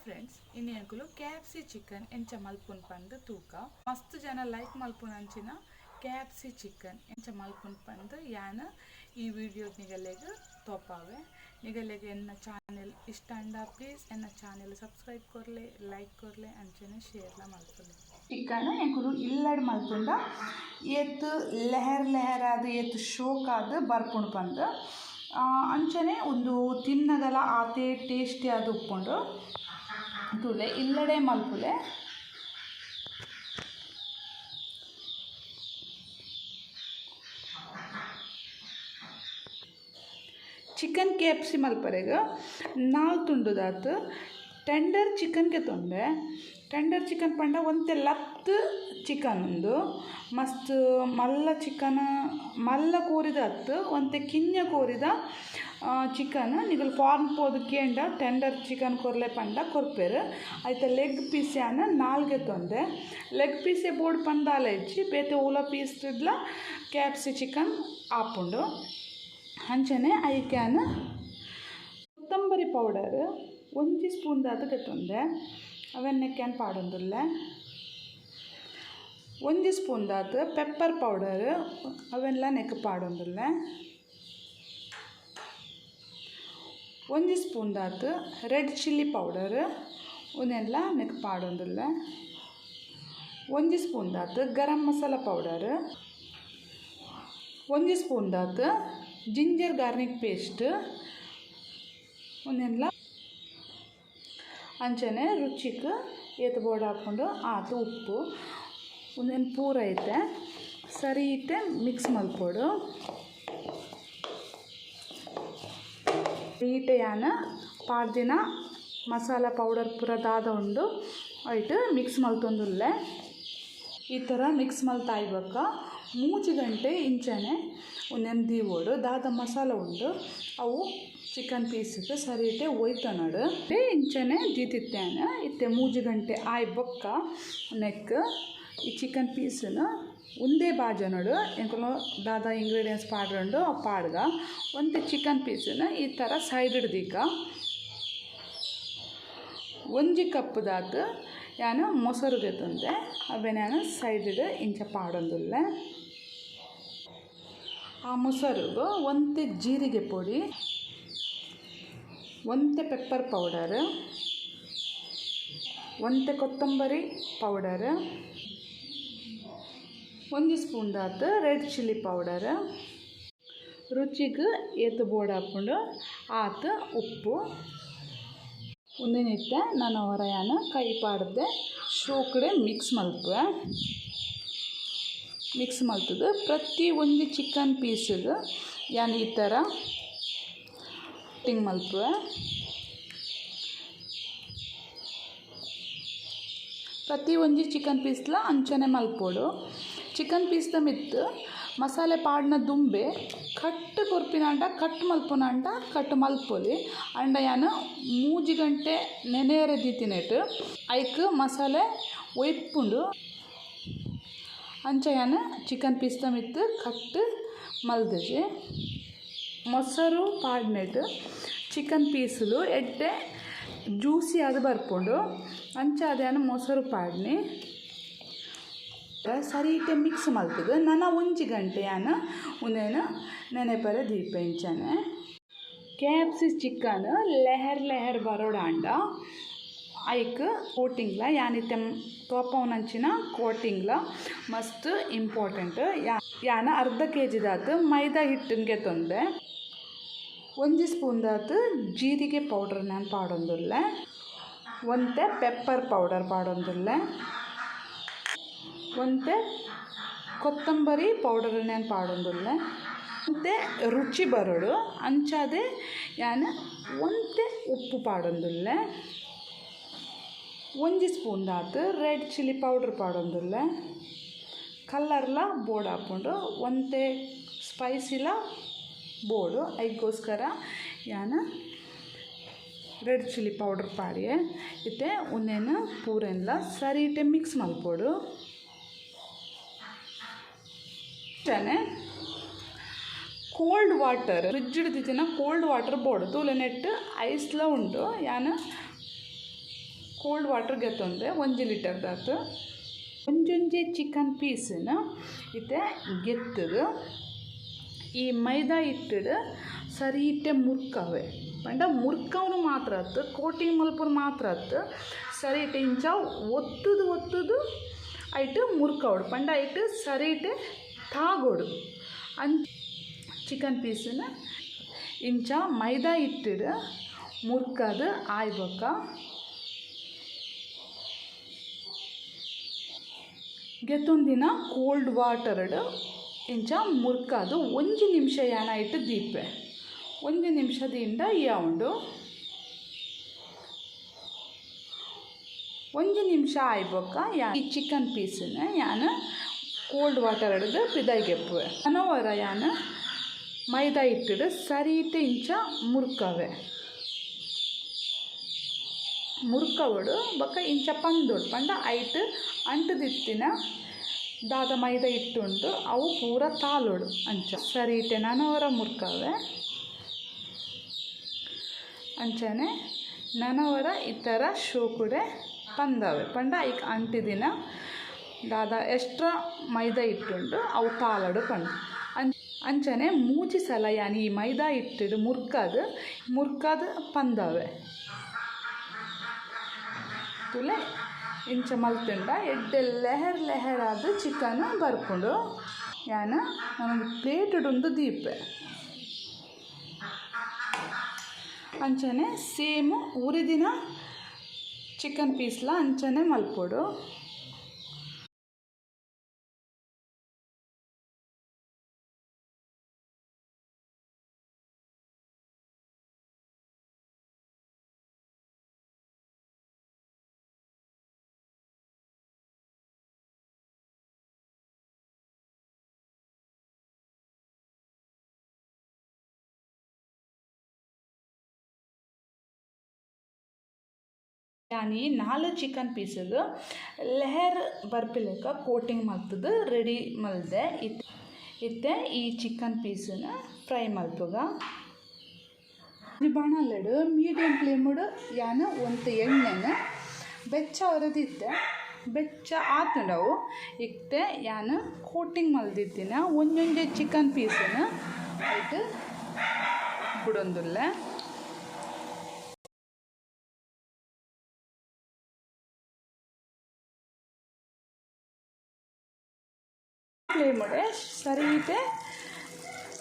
Friends, ಇನಿ ಎಂಕುಲು K chicken ಎಂಚ ಮಲ್ಪುನ್ ಪಂದ್ ತೂಕ. ಮಸ್ತ್ ಜನ ಲೈಕ್ ಮಲ್ಪುನಂಚಿನ ಕೆ ಚಿಕನ್ ಎಂಚ ಮಲ್ಪುನ್ ಪಂದ್ ಯಾನ್ ಈ ವಿಡಿಯೋ ನಿಗಲೆಗ್ ತೋಪಾವೆ. ನಿಗಲೆಗ್ ಎನ್ನ ಚಾನೆಲ್ ಇಷ್ಟ ಅಂಡ ಪ್ಲೀಸ್ ಎನ್ನ ಚಾನೆಲ್ ಸಬ್ಸ್ಕ್ರೈಬ್ ಕೊರ್ಲೆ, ಲೈಕ್ ಕೊರ್ಲೆ, ಅಂಚನೆ ಶೇರ್ಲ ಮಲ್ಪುಲೆ. ಚಿಕನ್ ಎಂಕುಲು ಇಲ್ಲಡ್ ಮಲ್ಪುಂಡ ಏತ್ ಲೆಹರ್ ಲೆಹರ್ ಆದ್, ಏತ್ ಶೋಕ್ ಆದ್ ಬರ್ಪುಂಡು ಪಂದ್. ಅಂಚನೆ ಉಂದು ತಿನ್ನಗಲ ಆತೆ ಟೇಸ್ಟಿ ಆದ್ ಉಪ್ಪುಂಡು. ತೂಲೆ, ಇಲ್ಲಡೆ ಮಲ್ಪುಲೆ. ಚಿಕನ್ ಕೆಎಫ್ಸಿ ಮಲ್ಪರೆಗ್ ನಾಲ್ ತುಂಡುದಾತ್ ಟೆಂಡರ್ ಚಿಕನ್ ಗೆತೊಂಡೆ. ಟೆಂಡರ್ ಚಿಕನ್ ಪಂಡ ಒಂತೆ ಲತ್ತ್ ಚಿಕನ್ ಉಂದು. ಮಸ್ತ್ ಮಲ್ಲ ಚಿಕನ್, ಮಲ್ಲ ಕೋರಿದ ಅತ್ತ್, ಒಂತೆ ಕಿನ್ಯ ಕೋರಿದ ಚಿಕನ್. ನಿಕುಲು ಫಾರ್ಮ್ ಪೋದು ಕೇಂಡ ಟೆಂಡರ್ ಚಿಕನ್ ಕೊರ್ಲೆ ಪಂಡ ಕೊರ್ಪೆರ್. ಐತ ಲೆಗ್ ಪೀಸ್ ಯಾನ್ ನಾಲ್ ಗೆತೊಂದೆ. ಲೆಗ್ ಪೀಸೇ ಬೋಡು ಪಂದಾಲ ಇಜ್ಜಿ, ಬೇತೆ ಒವ್ಲ ಪೀಸ್ ಡ್ಲ ಕೆಎಫ್ಸಿ ಚಿಕನ್ ಆಪುಂಡು. ಅಂಚನೆ ಐಕ್ ಯಾನ್ ಕೊತ್ತಂಬರಿ ಪೌಡರ್ ಒಂಜಿ ಸ್ಪೂನ್ ದಾತ್ ದೆತೊಂದೆ, ಅವೆನ್ ನೆಕ್ಕ್ ಯಾನ್ ಪಾಡೊಂದುಲ್ಲೆ. ಒಂಜಿ ಸ್ಪೂನ್ ದಾತ್ ಪೆಪ್ಪರ್ ಪೌಡರ್, ಅವೆನ್ಲ ನೆಕ್ಕ್ ಪಾಡೊಂದುಲ್ಲೆ. ಒಂಜಿ ಸ್ಪೂನ್ ದಾತ್ ರೆಡ್ ಚಿಲ್ಲಿ ಪೌಡರ್, ಉಂದೆನ್ಲ ನೆಕ್ಕ್ ಪಾಡೊಂದುಲ್ಲೆ. ಒಂಜಿ ಸ್ಪೂನ್ ದಾತ್ ಗರಂ ಮಸಾಲ ಪೌಡರ್, ಒಂಜಿ ಸ್ಪೂನ್ ದಾತ್ ಜಿಂಜರ್ ಗಾರ್ಲಿಕ್ ಪೇಸ್ಟ್, ಉಂದೆನ್ಲ. ಅಂಚನೆ ರುಚಿಕ್ ಏತ್ ಬೋಡಾಪುಂಡು ಆತ್ ಉಪ್ಪು. ಉಂದೆನ್ ಪೂರ ಇತ್ತೆ ಸರಿ ಇತ್ತೆ ಮಿಕ್ಸ್ ಮಲ್ಪೊಡು. ಈಟೆ ಯಾನ್ ಪಾಡ್ದಿನ ಮಸಾಲ ಪೌಡರ್ ಪೂರ ದಾದ ಉಂಡು ಐಟ್ ಮಿಕ್ಸ್ ಮಲ್ತೊಂದುಲ್ಲೆ. ಈ ಥರ ಮಿಕ್ಸ್ ಮಲ್ತಾಯಿ ಬೊಕ್ಕ 3 ಗಂಟೆ ಇಂಚನೆ ಉಂದೆನ್ ದೀವೊಡು. ದಾದ ಮಸಾಲ ಉಂಡು ಅವು ಚಿಕನ್ ಪೀಸ್ಗ್ ಸರಿಟೆ ಒಯ್ತೊನೊಡು. ಇಂಚನೆ ದೀತಿತ್ತೇನೆ. ಇತ್ತೆ 3 ಗಂಟೆ ಆಯಿ ಬೊಕ್ಕ ನೆಕ್ ಈ ಚಿಕನ್ ಪೀಸನ್ನು ಉಂದೇ ಬಾಜನೊಡು ಎಂಕುಲು ದಾದ ಇಂಗ್ರೀಡಿಯೆಂಟ್ಸ್ ಪಾಡ್ರಂಡು ಅವು ಪಾಡ್ಗ. ಒಂತೆ ಚಿಕನ್ ಪೀಸನ್ನು ಈ ಥರ ಸೈಡ್ ದೀಕ. ಒಂಜಿ ಕಪ್ ದಾತ್ ಯಾನ್ ಮೊಸರು ದೆತೊಂದೆ, ಅವೆನ್ ಯಾನ್ ಸೈಡ್ ಇಂಚ ಪಾಡೊಂದುಲ್ಲೆ. ಆ ಮೊಸರುಗು ಒಂತೆ ಜೀರಿಗೆ ಪೊಡಿ, ಒಂತೆ ಪೆಪ್ಪರ್ ಪೌಡರ್, ಒಂತೆ ಕೊತ್ತಂಬರಿ ಪೌಡರ್, ಒಂಜಿ ಸ್ಪೂನ್ ದಾತ್ ರೆಡ್ ಚಿಲ್ಲಿ ಪೌಡರ್, ರುಚಿಗ್ ಏತ್ ಬೋಡಾಪುಂಡು ಆತ್ ಉಪ್ಪು. ಉಂದೆನಿತ್ತೆ ನನ ಒರ ಯಾನ್ ಕೈ ಪಾಡ್ದೆ ಶೋಕಡೆ ಮಿಕ್ಸ್ ಮಲ್ಪುವೆ. ಮಿಕ್ಸ್ ಮಲ್ತುದು ಪ್ರತಿ ಒಂಜಿ ಚಿಕನ್ ಪೀಸ್ಗ್ ಯಾನ್ ಈ ಥರ ಟಿಂಗ್ ಮಲ್ಪುವೆ. ಪ್ರತಿ ಒಂಜಿ ಚಿಕನ್ ಪೀಸ್ಲ ಅಂಚನೆ ಮಲ್ಪೊಡು. ಚಿಕನ್ ಪೀಸ್ದ ಮಿತ್ತ್ ಮಸಾಲೆ ಪಾಡ್ನ ದುಂಬೆ ಕಟ್ ಕೊರ್ಪಿನಾಂಡ ಕಟ್ ಮಲ್ಪುನಾಂಡ ಕಟ್ ಮಲ್ಪೊಲಿ. ಅಂಡ ಯಾನ್ 3 ಗಂಟೆ ನೆನೆಯರೆ ದೀತಿನೆಟ್ ಐಕ್ ಮಸಾಲೆ ಒಯ್ಪುಂಡು. ಅಂಚ ಯಾನ್ ಚಿಕನ್ ಪೀಸ್ದ ಮಿತ್ತ್ ಕಟ್ ಮಲ್ದಿಜಿ. ಮೊಸರು ಪಾಡ್ನೆಟ್ ಚಿಕನ್ ಪೀಸುಲು ಎಡ್ಡೆ ಜ್ಯೂಸಿ ಆದ್ ಬರ್ಪುಂಡು. ಅಂಚಾದ್ ಯಾನ್ ಮೊಸರು ಪಾಡ್ನಿ. ಸರಿಟೆ ಮಿಕ್ಸ್ ಮಲ್ತುದು ನನ 1 ಗಂಟೆ ಯಾನ್ ಉಂದೆನ್ ನೆನೆಪರೆ ದೀಪೆ ಇಂಚನೆ. ಕೆಎಫ್ಸಿ ಚಿಕನ್ ಲೆಹರ್ ಲೆಹರ್ ಬರೋಡಾಂಡ ಐಕ್ ಕೋಟಿಂಗ್ಲ ಯಾನ್ ಇತ್ತೆ ತೋಪವುನಂಚಿನ ಕೋಟಿಂಗ್ಲ ಮಸ್ತ್ ಇಂಪಾರ್ಟೆಂಟ್. ಯಾನ್ ಅರ್ಧ ಕೆ ಜಿ ದಾತ್ ಮೈದಾ ಹಿಟ್ಟನ್ ಗೆತೊಂದೆ. ಒಂಜಿ ಸ್ಪೂನ್ ದಾತ್ ಜೀರಿಗೆ ಪೌಡರ್ ನಾನ್ ಪಾಡೊಂದುಲ್ಲೆ. ಒಂತೆ ಪೆಪ್ಪರ್ ಪೌಡರ್ ಪಾಡೊಂದುಲ್ಲೆ. ಒಂತೆ ಕೊತ್ತಂಬರಿ ಪೌಡರ್ ನಾನ್ ಪಾಡೊಂದುಲ್ಲೆ. ಒಂತೆ ರುಚಿ ಬರೊಡು ಅಂಚಾದೆ ಯಾನ್ ಒಂತೆ ಉಪ್ಪು ಪಾಡೊಂದುಲ್ಲೆ. ಒಂಜಿ ಸ್ಪೂನ್ ದಾತ್ ರೆಡ್ ಚಿಲ್ಲಿ ಪೌಡರ್ ಪಾಡೊಂದುಲ್ಲೆ. ಕಲರ್ಲ ಬೋಡಾಪುಂಡು, ಒಂತೆ ಸ್ಪೈಸಿಲ ಬೋಡು, ಐಗೋಸ್ಕರ ಯಾನ್ ರೆಡ್ ಚಿಲ್ಲಿ ಪೌಡರ್ ಪಾಡಿಯೆ. ಇತ್ತೆ ಉಂದೆನ್ ಪೂರೆನ್ಲ ಸರಿಟೆ ಮಿಕ್ಸ್ ಮಲ್ಪೊಡು. ಅಂಚನೆ ಕೋಲ್ಡ್ ವಾಟರ್, ಫ್ರಿಜ್ ದೀತಿನ ಕೋಲ್ಡ್ ವಾಟರ್ ಬೋಡು. ತೂಲೆ ನೆಟ್ ಐಸ್ಲ ಉಂಡು. ಯಾನ್ ಕೋಲ್ಡ್ ವಾಟರ್ ಗೆತ್ತೊಂದೆ 1 ಲೀಟರ್ ದಾತು ಒಂಜೊಂಜೆ ಚಿಕನ್ ಪೀಸ್ನ ಇತ್ತೆ ಗೆತ್ತದು ಈ ಮೈದಾ ಹಿಟ್ಟುಡು ಸರಿ ಇಟ್ಟೆ ಮುರ್ಕವೆ ಪಂಡ ಮುರ್ಕವನು ಮಾತ್ರ ಅತ್ತು ಕೋಟಿಂಗ್ ಮಲ್ಪುನು ಮಾತ್ರ ಅತ್ತು ಸರಿ ಇಟ್ಟೆ ಇಂಚ ಒತ್ತುದು ಒತ್ತುದು ಐಟ್ ಮುರ್ಕವಡು ಪಂಡ ಐಟ್ ಸರಿ ಇಟ್ಟೆ ತಾಗೋಡು ಅಂಚ ಚಿಕನ್ ಪೀಸನ್ನ ಇಂಚ ಮೈದಾ ಹಿಟ್ಟುಡು ಮುರ್ಕದು ಆಯ್ಬೊಕ್ಕ ಗೆತ್ತೊಂದಿನ ಕೋಲ್ಡ್ ವಾಟರ್ಡ್ ಇಂಚ ಮುರ್ಕದು 1 ನಿಮಿಷ ಯಾನ ಇಟ್ಟು ದೀಪೆ 1 ನಿಮಿಷದಿಂದ ಉಂಡು 1 ನಿಮಿಷ ಆಯ್ಬೊಕ್ಕ ಈ ಚಿಕನ್ ಪೀಸನ್ನ ಯಾನ ಕೋಲ್ಡ್ ವಾಟರ್ ಹಿಡಿದು ಪಿದಾಯಿಗೆಪ್ಪುವೆ ಅನವರ ಯಾನ ಮೈದಾ ಹಿಟ್ಟಿಡು ಸರಿ ಇಟ್ಟು ಇಂಚ ಮುರ್ಕವೆ ಮುರ್ಕವಡು ಬೊಕ್ಕ ಇಂಚ ಪಂದೊಡು ಪಂಡ ಐಟ್ ಅಂಟುದಿತ್ತಿನ ದಾದ ಮೈದಾ ಹಿಟ್ಟುಂಟು ಅವು ಪೂರ ತಾಲೋಡು ಅಂಚ ಸರಿ ಇಟ್ಟೆ ನನವರ ಮುರ್ಕವೆ ಅಂಚನೆ ನನವರ ಈ ಥರ ಶೋಕುಡೆ ಪಂದವೆ ಪಂಡ ಐಕ್ ಅಂಟಿದಿನ ದಾದ ಎಕ್ಸ್ಟ್ರಾ ಮೈದಾ ಹಿಟ್ಟುಂಟು ಅವು ತಾಲಡು ಪಂಡ ಅಂಚನೆ ಮೂಜಿ ಸಲ ಯಾನ್ ಈ ಮೈದಾ ಹಿಟ್ಟಿಡು ಮುರ್ಕದು ಮುರ್ಕದು ಪಂದವೆ ತುಲೆ ಇಂಚ ಮಲ್ತುಂಡ ಎಡ್ಡೆ ಲೆಹರ್ ಲೆಹರಾದ ಚಿಕನ್ ಬರ್ಪುಂಡು ಯಾನ್ ನಾನೊಂದು ಪ್ಲೇಟುಡೊಂದು ದೀಪೆ ಅಂಚನೆ ಸೇಮ್ ಉರಿದಿನ ಚಿಕನ್ ಪೀಸ್ಲ ಅಂಚನೆ ಮಲ್ಪೊಡು. ಯಾನಿ 4 ಚಿಕನ್ ಪೀಸದು ಲೆಹರ್ ಬರ್ಪಿಲೆಕ್ಕ ಕೋಟಿಂಗ್ ಮಲ್ತದು ರೆಡಿ ಮಲ್ದೆ ಇತ್ತೆ ಈ ಚಿಕನ್ ಪೀಸನ್ನ ಫ್ರೈ ಮಲ್ಪುಗ. ಬಾಣಲೆಡು ಮೀಡಿಯಂ ಫ್ಲೇಮುಡು ಯಾನ ಒಂತೆ ಎಣ್ಣೆನ ಬೆಚ್ಚ ಅವರದಿತ್ತೆ ಬೆಚ್ಚ ಆತುಂಡವು ಇತ್ತೆ ಯಾನ ಕೋಟಿಂಗ್ ಮಲ್ದಿತ್ತಿನ ಒಂಜೊಂಜೆ ಚಿಕನ್ ಪೀಸನ್ನ ಐಟ್ ಬುಡೊಂದುಲ್ಲೆ. ಫ್ಲೇಮುಡೆ ಸರಿ ಇತ್ತೆ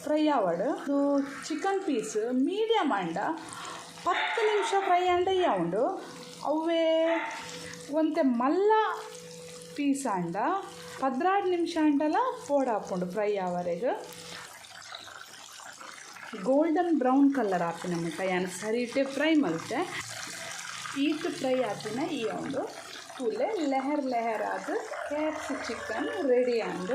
ಫ್ರೈ ಆವಡು. ಚಿಕನ್ ಪೀಸ್ ಮೀಡಿಯಮ್ ಅಂಡ 10 ನಿಮಿಷ ಫ್ರೈ ಅಂಡ ಉಂಡು ಅವೇ ಒಂತೆ ಮಲ್ಲ ಪೀಸ್ ಅಂಡ 12 ನಿಮಿಷ ಅಂಡಲ ಪೋಡಾಪುಂಡು ಫ್ರೈ ಆವರೆಗೆ. ಗೋಲ್ಡನ್ ಬ್ರೌನ್ ಕಲರ್ ಆಪಿನ ಮುಟ್ಟ ಯಾನ್ ಸರಿ ಇಟ್ಟೆ ಫ್ರೈ ಮಲ್ತೆ. ಈತ್ ಫ್ರೈ ಆಪಿನ ಈ ಉಂಡು ತೂಲೆ ಲೆಹರ್ ಲೆಹರ್ ಆದ ಕ್ಯಾಪ್ಸಿ ಚಿಕನ್ ರೆಡಿ ಆಂಡ್.